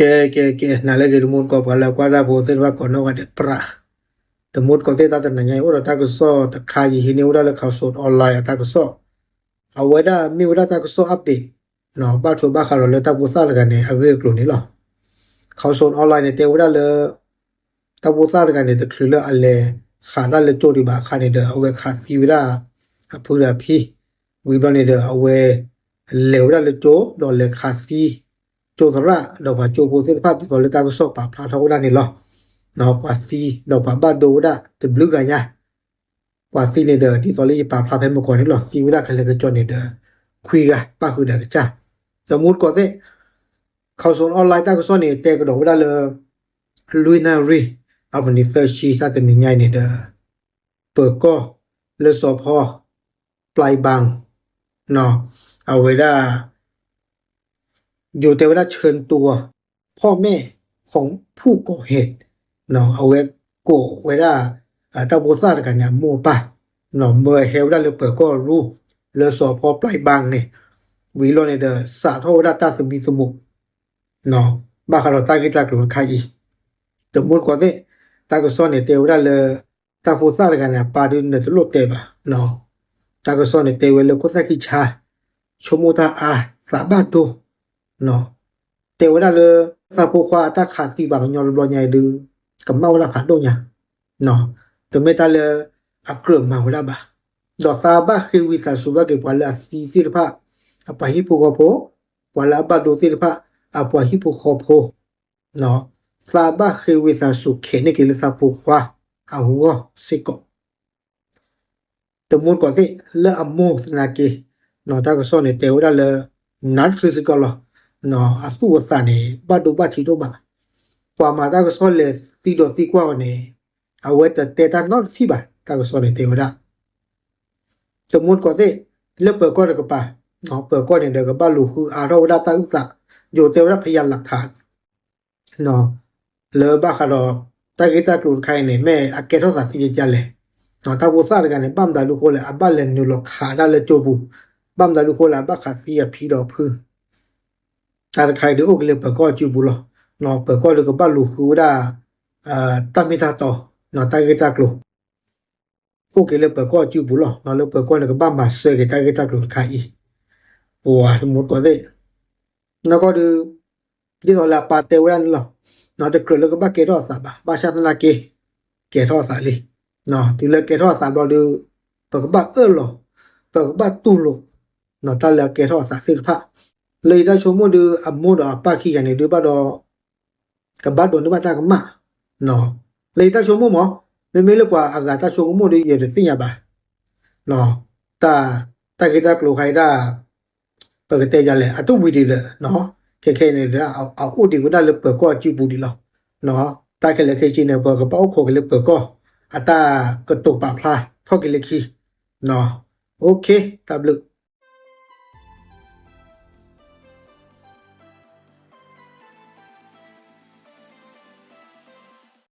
ကဲ ကဲ ကဲ နၤလၢအဂ့ၤ တမူတကိး ပှၤလၢအကွၢ်တၢ်ဖိသ့ၣ်တဖၣ်ကိးနီၢ်ဂၤဒဲး ပြး တမူတကိးသ့ၣ် တၢ်တနၤညါအံၤ အိၣ်ဒီးတၢ်ကစီၣ်တခါ ယဟံးန့ၢ်ဝဲဒၣ်လၢ Khaosod Online အတၢ်ကစီၣ်, အဝဲဒၣ်မ့ၢ်ဝဲဒၣ်တၢ်ကစီၣ် update ဘၣ်ထွဲဘၣ်ဃးဒီးလၢတၢ်ဖိသၣ်တဂၤန့ၣ် အဂ့ၢ်အကျိၤန့ၣ်လီၤ. Khaosod Online န့ၣ် တဲဝဲဒၣ်လၢ တၢ်ဖိသၣ်တဂၤန့ၣ် တချုးလၢအလဲၤခးတၢ်လၢကၠိဒံးဘၣ်အခါန့ၣ်ဒီး အဝဲခးသံဝဲဒၣ် အဖုဒီးအဖံ, ဝံၤဘျီန့ၣ်ဒီး အဝဲ လဲၤဝဲဒၣ်လၢကၠိ ဒီးလဲၤခးသံ ကၠိသရၣ် ဒီးပှၤကၠိဖိသ့ၣ်တဖၣ် ဒ်သိးလၢတၢ်ကစီၣ်ပာ်ဖျါထီၣ်ဝဲဒၣ်န့ၣ်လီၤ. ပှၤသံ ဒီးပှၤဘၣ်ဒိဝဲဒၣ်တဘျုးဂၤညါ, ပှၤသံန့ၣ်ဒီး ဒ်သိးလၢယပာ်ဖျါဖဲမုၢ်ကီၢ်န့ၣ်လီၤ. သံဝဲဒၣ်ခဲလၢာ်ခဲဆ့န့ၣ်ဒီး ခွံဂၤ ပၣ်ဃုာ်ဒီးကစၢ်, တမူတကိးသ့ၣ် Khaosod Online တၢ်ကစီၣ်န့ၣ် တဲကဒီးဝဲဒၣ်လၢ လွံၢ်နၣ်ရံၣ် အမုၢ်နံၤသၢဆံ တၢ်တနံၤညါအံၤန့ၣ်ဒီး ပၢၤကီၢ်လၢစီၤဖီ ပျဲဘၣ် အဝဲဒၣ် ယိၤတဲဝဲဒၣ် เชิญตัวพ่อแม่ของผู้ก่อเหตุ အဝဲကိးဝဲဒၣ် တၢ်ဖိသၣ်တဂၤန့ၣ် အမိၢ်အပၢ် မၢဟဲဝဲဒၣ်လၢပၢၤကီၢ်ရူၢ် လၢစီၤဖီ ပျဲဘၣ်န့ၣ် ဝံၤလီၤန့ၣ်ဒီး စးထီၣ်ဝဲဒၣ်တၢ်သမံသမိး ဘၣ်ဃးဒီးတၢ်ဂ့ၢ်တၢ်ကျိၤတခါအံၤ, တမူတကိးသ့ၣ် တၢ်ကစီၣ်န့ၣ် တဲဝဲဒၣ်လၢ တၢ်ဖိသၣ်တဂၤန့ၣ် အပၢ်ဒုးန့ၣ်တလိၣ်တဲဘၣ်, တၢ်ကစီၣ်န့ၣ် တဲဝဲလၢခိၣ်သၣ်ခံဆါ ဆိကမိၣ်တၢ်အါ သးဘၣ်ဒိ တဲဝဲဒၣ်လၢ သးဖိခွါအတၢ်ခးသံပှၤကညီတဘျီညါအံၤဒုး ကမၣ်ဝဲဒၣ်ဖးဒိၣ်ညါ, တမ့ၢ်တၢ်လၢအကြၢးမၤဝဲဒၣ်ဘၣ်, ဒီးသးဘၣ်ဃ့ဝံသးစူၤဘၣ်က့ၤပှၤလၢအသံသ့ၣ်တဖၣ် အပှၤဟံၣ်ဖိဃီဖိ, ပှၤလၢအဘၣ်ဒိသ့ၣ်တဖၣ် အပှၤဟံၣ်ဖိဃီဖိ သးဘၣ်ဃ့ဝံသးစူၤခဲန့ၢ်က့ၤလၢသးဖိခွါအဂီၢ်စ့ၢ်ကီး, တမူတကိးသ့ၣ် လၢအမိၢ်သနာ်က့ တၢ်ကစီၣ်န့ၣ် တဲဝဲဒၣ်လၢ နါတချုးစ့ၢ်ကီးလီၤ, အသူၣ်အသးန့ၣ် ဘၣ်ဒိဘၣ်ထံးဒိၣ်မး, ပှၤမၤတၢ်ကစီၣ်လဲၤသံဒီးသံကွၢ်အီၤန့ၣ် အဝဲတတဲတၢ်နီတထံၣ်ဘၣ်, တၢ်ကစီၣ်န့ၣ် တဲဝဲဒၣ် တမူတကိးသ့ၣ် လၢပၢၤကီၢ်တကပၤ, ပၢၤကီၢ်န့ၣ်ဒီးကဘၣ်လူၤဃုအါထီၣ်ဝဲဒၣ်တၢ်အုၣ်သး, ယိၤတဲဝဲဒၣ် พยานหลักฐาน လၢဘၣ်ဃးဒီး တၢ်ဂ့ၢ်တၢ်ကျိၤတခါအံၤန့ၣ် မ့ၢ်အကဲထီၣ်သးသံကကါလဲၣ်, တၢ်ဖိသၣ်တဂၤန့ၣ် ဘၣ်မတၤဒုးဃိလဲၣ် အဘၣ်လဲၤနုာ်လီၤခးတၢ်လၢကၠိပူၤ, ဘၣ်မတၤဒုးဃိလဲၣ် အဘၣ်ခးသံအဖံဒီးအဖု တၢ်တခါအံၤဒုးအိၣ်က့ၤလၢပၢၤကီၢ်အစုပူၤလီၤ, ပၢၤကီၢ်ဒုးကဘၣ်လူၤဃုဝဲဒၣ် တၢ်မ့ၢ်တၢ်တီ, တၢ်ဂ့ၢ်တၢ်ကျိၤ အိၣ်က့ၤလၢပၢၤကီၢ်အစုပူၤလီၤ, လၢပၢၤကီၢ်န့ၣ်ကဘၣ်မၤစၢၤက့ၤတၢ်ဂ့ၢ်တၢ်ကျိၤတခါအံၤ, ပှၤတမူတကိးသ့ၣ်, နီၢ်ကီၢ်ဒုး ဒ်သိးလၢအပၢ်တဲဝဲဒၣ်န့ၣ်လီၤ, တကြၢးလၢကဘၣ်ကဲထီၣ်အသးဘၣ်, ဘၣ်ဆၣ်သနာ်က့ ကဲထီၣ်အသးလံ, တုၤလၢကဲထီၣ်အသးဘျီဒုး ပကဘၣ်အၢၣ်လီၤ, ပကဘၣ်တူၢ်လိာ် တၢ်လၢအကဲထီၣ်အသးသ့ၣ်တဖၣ်, လၢယတၢ်ဆိကမိၣ်ဒုး အမိၢ်ဒီးအပၢ်ခံဂၤန့ၣ်ဒုးဘၣ်ဒီး ကဘၣ်ဒိးန့ၢ်ဘၣ်တၢ်ကမၣ်, လၢယတၢ်ဆိကမိၣ်မး, မ့မ့ၢ်လၢပှၤအဂၤတၢ်ဆိကမိၣ်ဒုး ယတသ့ၣ်ညါဘၣ်, တၢ်, တၢ်ဂ့ၢ်တၢ်ကျိၤခါအံၤဒၣ် ပကတဲယၤလဲၣ် အတဝံၤဒံးဒီး, ခဲခဲအံၤန့ၣ်ဒီး အအိၣ်ဒံးဝဲဒၣ်လၢပၢၤကီၢ်အစုပူၤဒံးလီၤ, တၢ်ခဲလၢာ်ခဲဆ့န့ၣ် ပကဘၣ်အိၣ်ခိးက့ၤလၢပၢၤကီၢ် အတၢ်ကတိၤပာ်ဖျါထီၣ်က့ၤလၢခံ, OK တၢ်ဘျုး